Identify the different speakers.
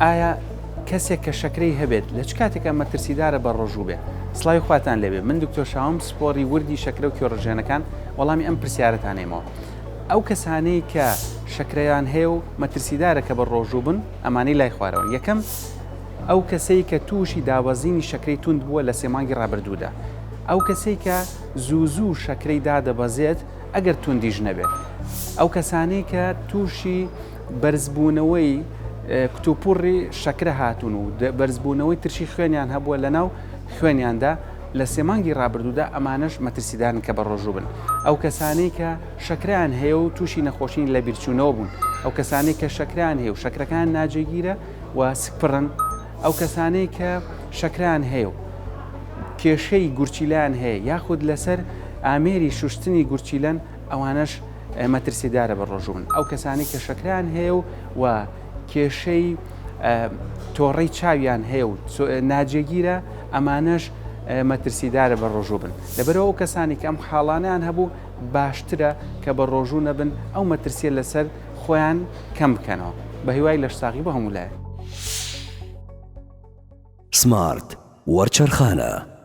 Speaker 1: ئایا کەسێک کە شەکرەی هەبێت لە چ کاتێکا مەترسیدارە بە ڕۆژوو بێت؟ سڵاوی خواتان لێبێ من دکتۆر شاوم پسپۆڕی وردی شەکرە و کوێڕژێنەکان وەڵامی ئەم پرسیارەتان ئێمەوە ئەو کەسانەی کە شەکرەیان هەیە و مەترسیدارە کە بە ڕۆژوو بن ئەمانەی لای خوارەوەن یەکەم ئەو کەسەی کە تووشی دابەزینی شەکرەی توند بووە لە سێ مانگی ڕابردوودا ئەو کەسەی کە زوو زوو شەکرەی دادەبەزێت ئەگەر توندیش نەبێت ئەو کەسانەی کە تووشی بەرزبوونەوەی کتوپڕی شەکرە هاتوون و بەرزبوونەوەی ترشی خوێنیان هەبووە لەناو خوێنیاندا لە سێ مانگی ڕابردوودا ئەمانەش مەترسیدارن کە بەڕۆژوو بن. ئەو کەسانەی کە شەکرەیان هەیە و تووشی نەخۆشیی لەبیرچوونەوە بوون، ئەو کەسانەی کە شەکرەیان هەیە و شەکرەکەیان ناجێگیرە و سکپڕن، ئەو کەسانەی کە شەکرەیان هەیە و کێشەی گورچیلەیان هەیە یاخود لەسەر ئامێری شوشتنی گورچیلەن ئەوانەش مەترسیدارە بە ڕۆژوو بن. ئەو کەسانەی کە شەکرەیان هەیە و و کێشەی تۆڕەی چاویان هەیە و ناجێگیرە ئەمانەش مەترسیدارە بە ڕۆژوو بن لەبەرەوە ئەو کەسانی کە ئەم حاڵانیان هەبوو باشترە کە بە ڕۆژوو نەبن ئەو مەترسیە لەسەر خۆیان کەم بکەنەوە بە هیوای لەشساغی بۆ هەموو لایەک.
Speaker 2: سمارت وەرچەرخانە.